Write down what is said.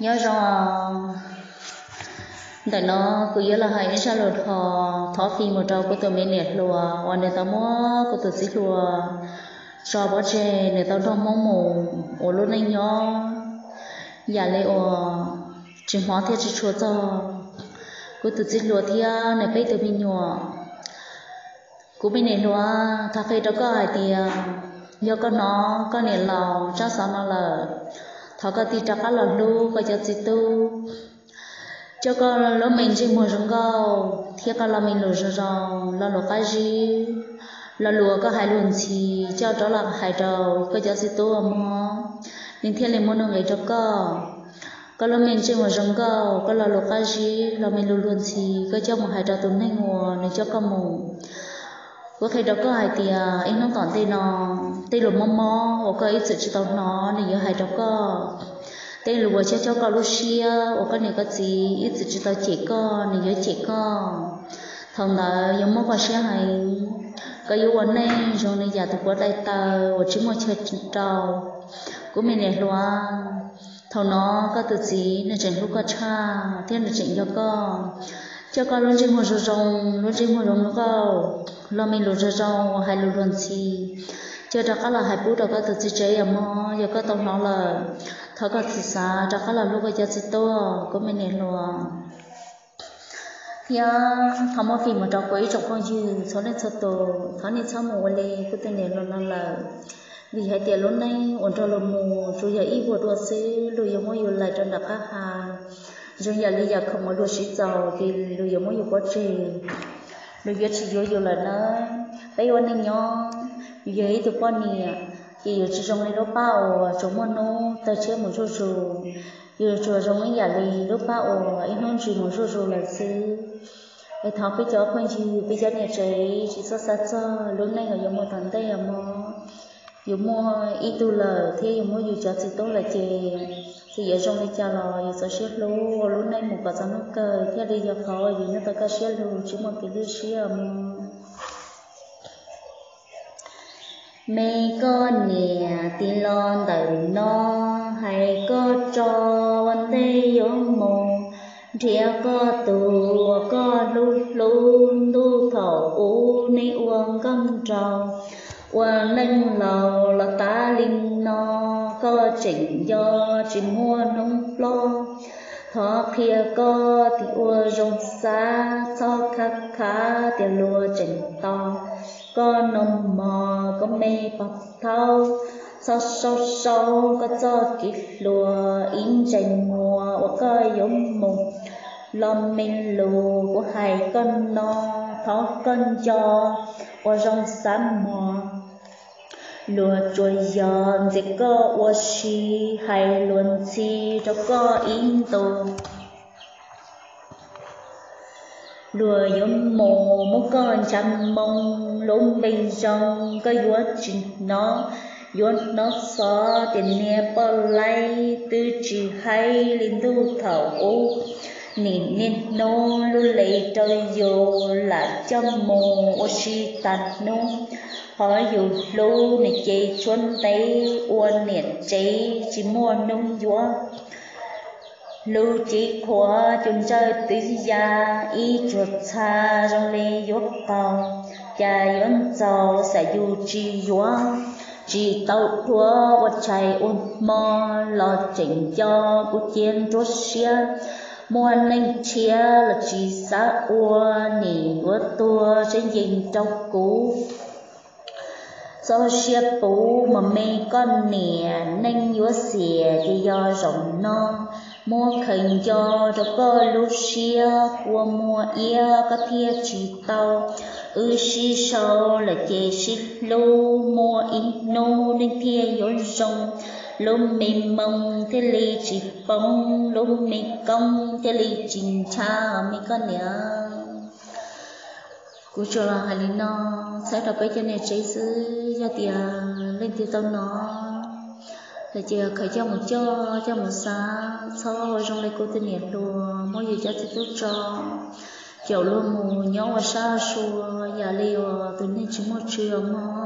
Nyob zoo. Ntawm no kuv yuav los hais ib zaj lus thov, thov fij mus rau kuv tus me niam hluas uas nws tau muab kuv tus txiv hluas tso pov tseg, nws tau nrog Hmoob mus ua lub neej nyob yam li uas tsis hmov thiab tsis tshua txog kuv tus txiv hluas thiab nws peb tus me nyuam. Kuv me niam hluas, thov qhia rau koj hais tias yog koj hnov koj niam laus tsab xov no lawm, thov koj tig rov qab los hlub koj cov txiv tub, coj koj lub me ntsej muag zoo nkauj thiab koj lo me lus zoo zoo, lo lus qab zib, lo lus uas koj hais luag ntxhi, coj rov los hais rau koj cov txiv tub ua mog, nws thiaj li muaj nuj nqis rau koj. Koj lub me ntsej muag zoo nkauj, koj lo lus qab zib, lo me lus luag ntxhi, koj coj mus hais rau tus neeg uas nws coj koj mus. Kuv qhia rau koj hais tias ib hnub tom ntej no, tej lus mob mob uas koj ib txwm tsis tau hnov nws yuav hais rau koj. Tej lus uas chob chob koj lub siab uas koj niam koj txiv ib txwm tsis tau cem koj, nws yuav cem koj. Thaum ntawd yuav mob koj siab heev, koj yuav ua neej zoo li yam tus puav dai taw uas tsis muaj chaw rau. Kuv me niam hluas, thaum no koj tus txiv nws tseem hlub koj tshaj thiab nws tseem nco koj, coj koj lub ntsej muag zoo zoo, lub ntsej muag zoo nkauj, lo me lus zoo zoo uas hais lus luag ntxhi, coj rov qab los hais pub rau koj tus txiv tsev os mog. Yog koj tau hnov lawm, thov koj txiv xav rov qab los hlub koj cov txiv tub, kuv me niam hluas. Thiab thov muab fij mus rau kuv ib tsoom phooj ywg txhua leej txhua tus, thov nej txhob mus ua li kuv tus niam hluas no lawm. Vim hais tias lub neej uas nrog luag mus tsuas yog ib vuag dua xwb, luag yuav muab yus laim rau nram qab ha. Zoo yam li yam khoom uas luag siv txaus ces luag yuav muab yus pov tseg, luag yuav tsis yuav yus lawm nawb. Peb ua neej nyob, yus yog ib tug poj niam, ces yus tsis zoo li lub pab uas tsuas muaj hnub taw tshiab mus zuj zus. Yus tsuas zoo ib yam li lub pab uas ib hnub ntsis mus zuj zus lawm xwb. Es thov peb cov phooj ywg, peb cov niam tsev tsis txhob xav txog lub neej uas yuav mus tom ntej os mog. Yus muaj ib tug lawm thiab yus muaj yus cov txiv tub lawm ces, txawm yuav zoo li cas los yus txaus siab hlub ua lub neej mus kom txog hnub kawg thiaj li yog qhov uas yus nyob tau kaj siab lug tsis muaj kev hlub siab os mog. Me koj niam, tig los ntawm no hais koj tso, ua ntej yuav mus nrhiav koj tus uas koj hlub hlub. Ntuj thaum ub neb ua nkauj nraug, ua neej laus los tas li no, koj tseem nco tsis muaj hnub ploj. Thov qhia koj tig ua zoo xav, txhob khav khav tias luag tseem tos koj no mog. Koj me pog thaub, txhob sau sau koj txoj kev hluas, ib ntsais muag uas koj yuav mus. Los me lus kuv hais koj no, thov koj nco ua zoo xav mog. Luag tsuas yog ntxias koj ua si, hais luag ntxhi rau koj ib ntus. Luag yuav mus muab koj ncha moo, lub npe zoo koj yuav tsis hnov. Yuav hnov xov tias niag poj laib, twb tsis hais li ntuj thaum ub. Nim niaj hnub lub li rau yus lam coj mus ua si tas hnub. Qhov yus hlub nws ces tshuav ntev, ua niam tsev tsis muaj hnub yuav. Hlub cev qhuav cua ntsawj twv ya, ib tsuag txha zoo li yuav qaug. Cas yuav ntxaus xam yus tsis yuav, tsis tau dhuav ua tshais ua hmo los tseem nco kuv cia nruab siab. Muaj neej tshiab los tsis xav ua, nim yuav tuag seb ncees rau kuv. Txoj siab puv mas me koj niam, neej yuav xiam ces yog zaum no. Muab khaws nco rau koj lub siab, kua muag iab koj thiaj tsis tau. Wb sib sau lawm ces sib hlub, muaj ib hnub neej thiaj yuav zoo. Lub me moo thiaj li tsis poob, lub me koob thiaj li tsis ncha, me koj niam. Kuv tsuas los hais li no txhawb rau peb cov niam tsev xwb, yog tias leej twg tau hnov lawm ces khaws coj mus coj, coj mus xav, txhob ua zoo li kuv tus niam hluas muab yus cov txiv tub tso, caum luag mus nyob ua sab sua yam li uas tus neeg tsis muaj tswv os mog.